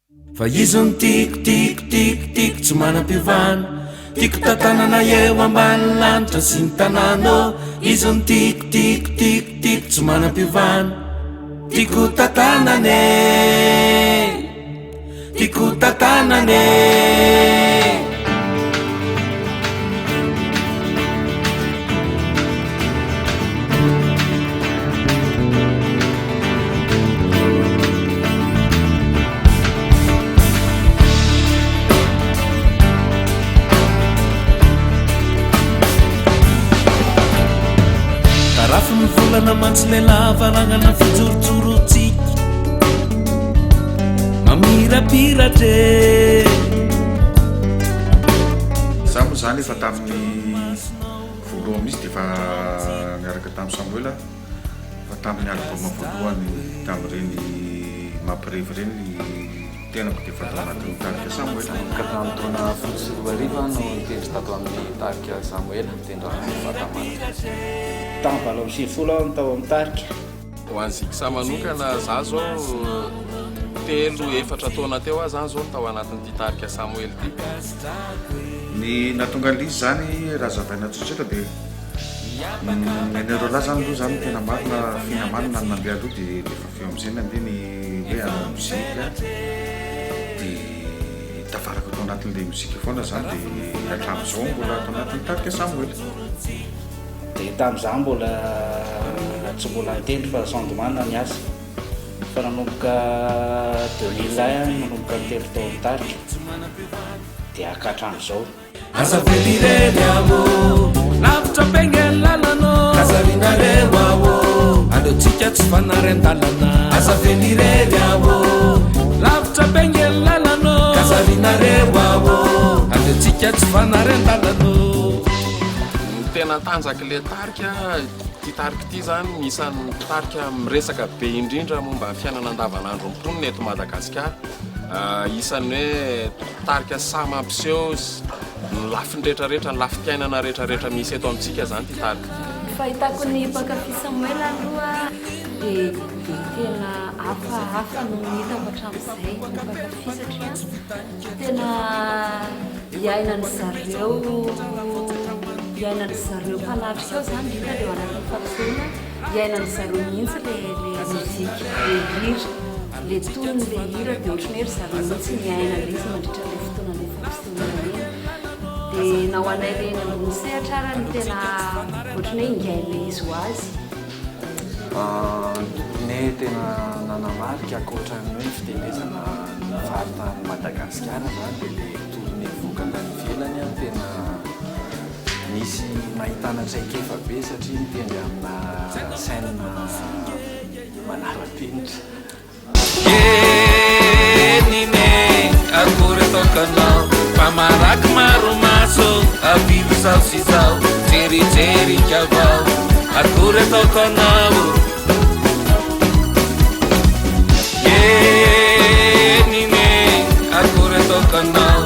Fa izy no tiako, tiako, tiako, tiako tsy manam-piovana Tiako tantanana eo ambany lanitra sy ny tanàna ô Izy no tiako, tiako, tiako, tiako tsy manam-piovana Tiako tantanana e Tiako tantanana e. Tarafin'ny volana mantsy ilay lavarangana fijorojorontsika mamirapiratra e. Za moa zany efa tamin'ny voalohany mihitsy dia efa niaraka tamin'i Samoela. Fa tamin'ny album voalohany tamin'ireny mampirevy ireny ny tenako dia efa tao anatin'ny tarika Samoela. Nanomboka tamin'ny taona 2010 aho no nitendry tato amin'ny tarika Samoela, nitendry vata manga. Tamin'ny 98 aho no tao amin'ny tarika. Ho an'i Zixa manokana, za zao telo, efatra taona teo aho zany zao no tao anatin'ity tarika Samoela ity. Ny nahatonga an'ilay izy izany raha hazavaina tsotsotra dia Ny anareo lahy zany aloha zany tena marina finamanana no nandeha aloha dia rehefa avy eo amizay nandeha ny hoe hanao mozika dia tafaraka tao anatin'ilay mozika foana zany dia hatramin'izao mbola ato anatin'ny tarika Samoela. Dia tamin'izaho mbola tsy mbola nitendry fa soundman ny asa fa nanomboka 2001 aho nanomboka nitendry tao amin'ny tarika dia hatramin'izao. Aza avela irery aho ô. Lavitra be nge ny lalana ô. Aza arianareo aho ô. Aleontsika tsy fanary an-dalana. Aza avela irery aho ô. Lavitra be nge ny lalana ô. Aza arianareo aho ô. Aleontsika tsy fanary an-dalana ô. Ny tena tanjak'ilay tarika, ity tarika ity izany isan'ny tarika miresaka be indrindra momba ny fiainana andavanandron'ny mponina eto Madagasikara. Isan'ny hoe tarika sahy mampiseho ny lafiny rehetrarehetra, ny lafim-piainana rehetrarehetra misy eto amintsika izany ity tarika ity. Ny fahitako ny mpankafy Samoela aloha dia dia tena hafahafa noho ny hitako hatramin'izay ny mpankafy satria tena iainan'ny zareo iainan'ny zareo mpanatrika ao izany indrindra ilay ao anatin'ny fampisehoana iainan'ny zareo mihitsy ilay ilay mozika, ilay hira. Le tonony le hira de ohatran'ny hoe ry zareo mihitsy miaina ilay izy mandritra ilay fotoana ilay fampisehoana iny. De na ho anay le eny ambony sehatra ara ny tena ohatran'ny hoe ingain'ilay izy ho azy. Ny tournée tena nanamarika ankoatran'ny hoe fitelezana ny faritanin'i Madagasikara izany dia ilay tournée nivoaka tany ivelany tena nisy nahitana traikefa be satria nitendry amina scène Manara-penitra. Eny akory ataoko anao fa maraky maro maso avivo zao sy zao jerijerika avao akory ataoko anao Eny akory ataoko anao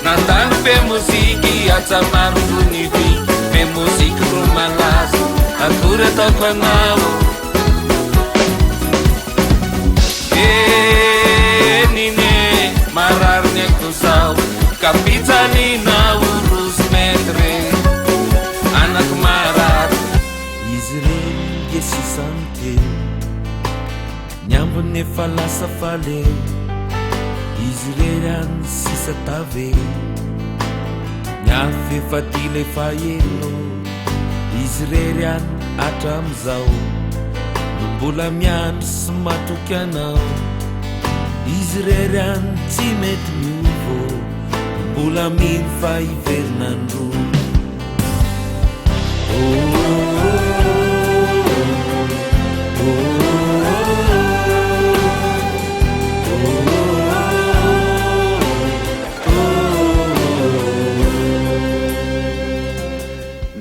nandalo be moziky aja maro ro ny vy be moziky ro malaza akory ataoko anao Marary ny aiko zao ka fijaliana orozy maître anako marary. Izy ireny dia sisany teo Ny ambiny efa lasa fa leo Izy irery any sisa tavela Ny hafa efa dila efa elo Izy irery any hatramizao No mbola miandry sy matoky anao Izy irery any tsy mety miova ô No mbola mino fa hiverina androany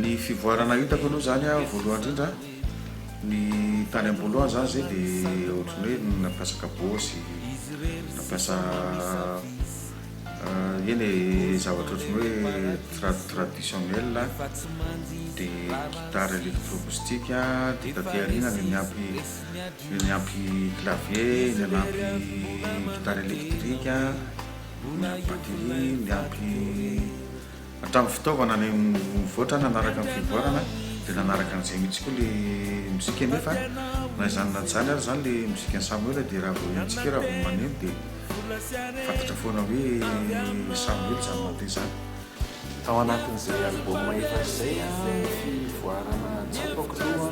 Ny fivoarana hitako aloha zany a, voalohany indrindra ny tany am-boalohany zany zay de ohatran'ny hoe nampiasa kabôsy, nampiasa. Eny e, zavatra ohatran'ny hoe traditionnel dia guitare électroacoustique dia taty aoriana ny niampy ny niampy clavier, ny nanampy guitare électrique, niampy batterie, niampy hatramin'ny fitaovana ny mivoatra nanaraka ny fivoarana dia nanaraka an'izay mihitsy koa le mozika nefa na izany na tsy izany ary izany le mozikan'i Samoela dia raha vao henontsika raha vao maneno dia fantatra foana hoe Samoela izany mandeha izany. Tao anatin'izay album efatra izay ny fivoarana tsapako aloha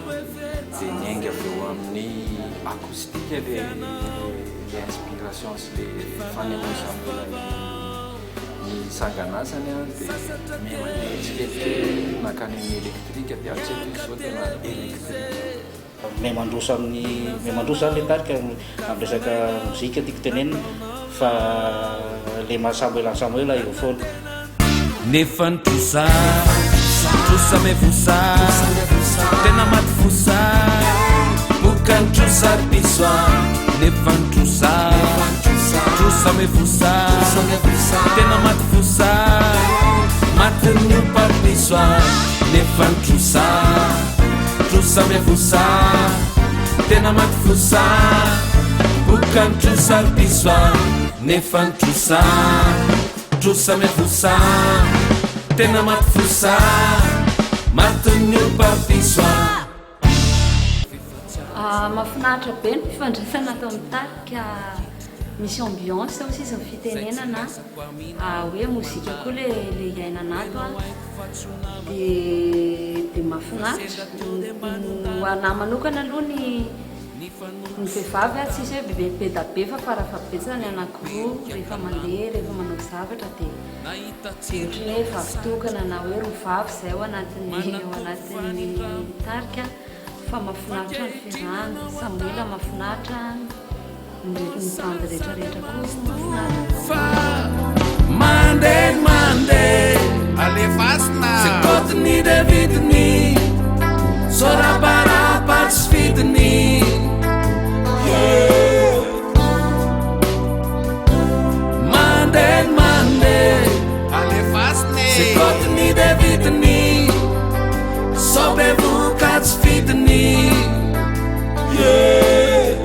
dia niainga avy eo amin'ny acoustique le le inspiration sy le fanehoan'i Samoela ny ny sanganasany dia miha mandeha tsikelikely nankany amin'ny électrique dia hatreto izy izao tena électrique. Miha mandroso amin'ny miha mandroso zany le tarika amin'ny resaka mozika tiako tenenina fa le maha Samoela an'i Samoela eo foana. Nefa ny trosa, trosa mivosa, tena maty fosa, boka ny trosa ry piso a. Nefa ny trosa, trosa mivosa, tena maty fosa, matin'ny ompa ry piso a. Nefa ny trosa. Trosa miavosa, tena maty fosa. Boka ny trosa ry piso a, nefa ny trosa. Trosa miavosa, tena maty fosa. Matin'ny ompa ry piso a. Mahafinaritra be ny fifandraisana ato amin'ny tarika, misy ambiance hoy sisa ny fitenenana. Hoe mozika koa le le iainana ato a, de de mahafinaritra, ho anah manokana aloha ny ny vehivavy a tsisy hoe be be da be fa farafahabetsany ny anakiroa rehefa mandeha rehefa manao zavatra de de ohatran'ny hoe vavy tokana na hoe roa vavy zay ao anatin'ny ao anatin'ny tarika fa mahafinaritra ny fiarahana, Samoela mahafinaritra. Ny bandy rehetra rehetra koa mahafinaritra. Fa mandeha ny mandeha Alefasina. Zay kotiny de vidiny Soraparapa tsy fidiny Yeah. Mandeha ny mandeha Alefasina Zay e. kotiny de vidiny Sao bevoka tsy fidiny Yeah.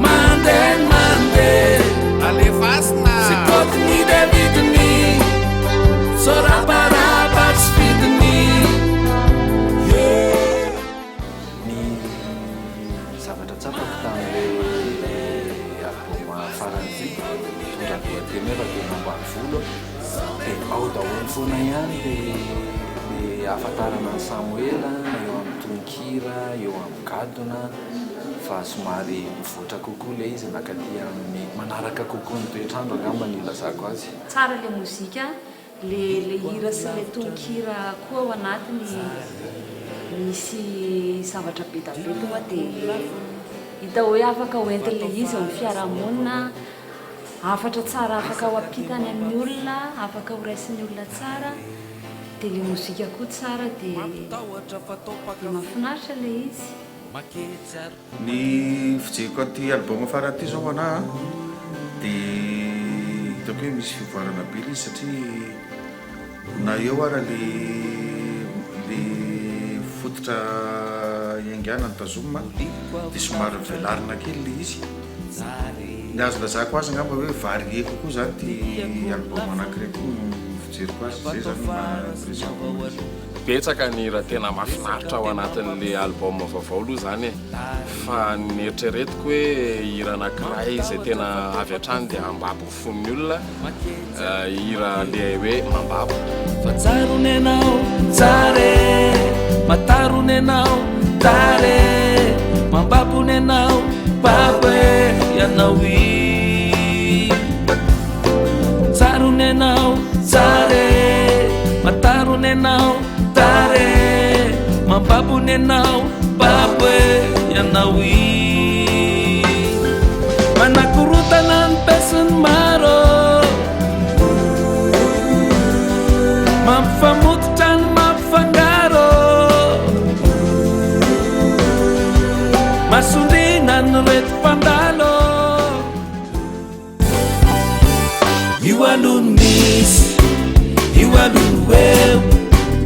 Mandeha ny mandeha Alefasina. Zay kotiny de vidiny Soraparapa tsy fidiny Yeah. Ny zavatra tsapako tamin'ilay album farany ity, mitondra lohateny hoe Ravelona Ambanivolo, dia ao daholo foana ihany ilay ahafantarana an'i Samoela eo amin'ny tononkira, eo amin'ny gadona, fa somary mivoatra kokoa ilay izy nankaty amin'ny manaraka kokoa ny toetr'andro angamba no ilazako azy. Tsara ilay mozika, le le hira sy le tononkira koa ao anatiny misy zavatra be da be tonga dia hita hoe afaka ho entin'ilay izy eo amin'ny fiarahamonina, hafatra tsara afaka ho ampita any amin'ny olona, afaka ho raisin'ny olona tsara, dia le mozika koa tsara dia dia mahafinaritra ilay izy. Ny fijeriko an'ity album farany ity zao ana dia hitako hoe misy fivoarana be ilay izy satria na eo ara le le fototra iaingàna ny tazomina dia somary velarina kely ilay izy. Ny azo lazako azy angamba hoe varié kokoa zany ity album anankiray ity ny fijeriko azy, zay zany no maha-impression-ko an'ilay izy. Betsaka ny hira tena mahafinaritra ao anatin'le album vaovao aloha izany e! Fa ny eritreretiko hoe hira anankiray izay tena avy hatrany dia hambabo ny fon'ny olona, hira le hoe mambabo. Fa tsara enao tsara e, matarona enao tara e, mambabona enao babo e, ianao i. Tsarona enao tsara e, matarona enao tara e, mambabona enao babo e, ianao i. Manakorontana ny besin'ny maro, mampifamototra ny mampifangaro, masondriana ny reto mpandalo. aloha no misy, io aloha no eo,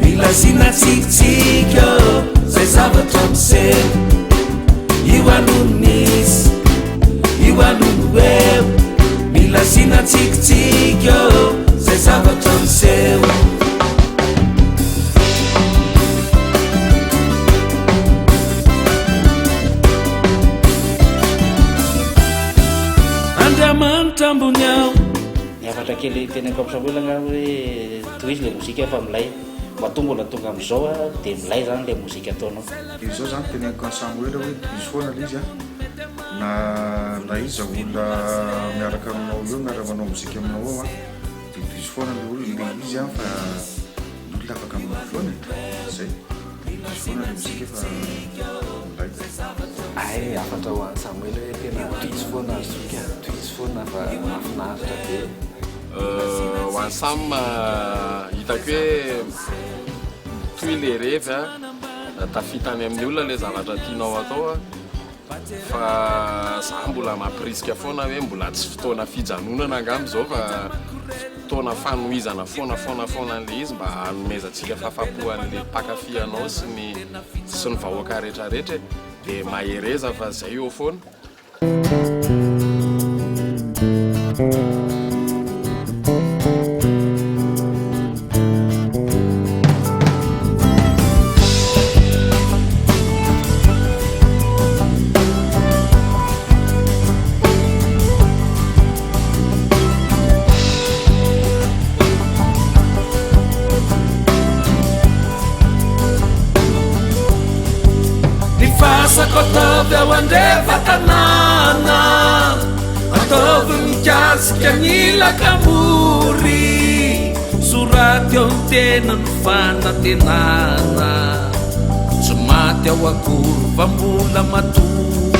mila asiana tsikitsiky ô, zay zavatra miseho. Io aloha no misy, io aloha no eo, mila asiana tsikitsiky ô, zay zavatra miseho. Andriamanitra ambony ao. Ny hafatra kely teneniko amin'i Samoela angaha hoe tohizo ilay mozika fa milay. Matoa mbola tonga amin'izao dia milay izany ilay mozika ataonao. Dia izao izany teneniko an'i Samoela hoe tohizo foana ilay izy an, na na iza olona miaraka aminao eo, miara-manao mozika aminao ao an, dia tohizo foana ilay olona, ilay izy an fa ny olona afaka manao foana e, zay. Hay hafatra ho an'i Samoela hoe tena tohizo foana ry zoky a, tohizo foana fa mahafinaritra be. Ho an'i Sam, hitako hoe mitohy ilay revy a, tafita any amin'ny olona ilay zavatra tianao atao a. Fa za mbola mampirisika foana hoe mbola tsy fotoana fijanonana angamba izao fa fotoana fanohizana foana foana foana an'ilay izy mba hanomezantsika fahafapo an'ilay mpankafy anao sy ny sy ny vahoaka rehetra rehetra e! Dia mahereza fa zay eo foana. Ny fasako ataovy ao andrefa-tanàna, ataovy mikasika ny lakamory, soraty eo ny tena ny fanantenana. Tsy maty aho akory fa mbola matory.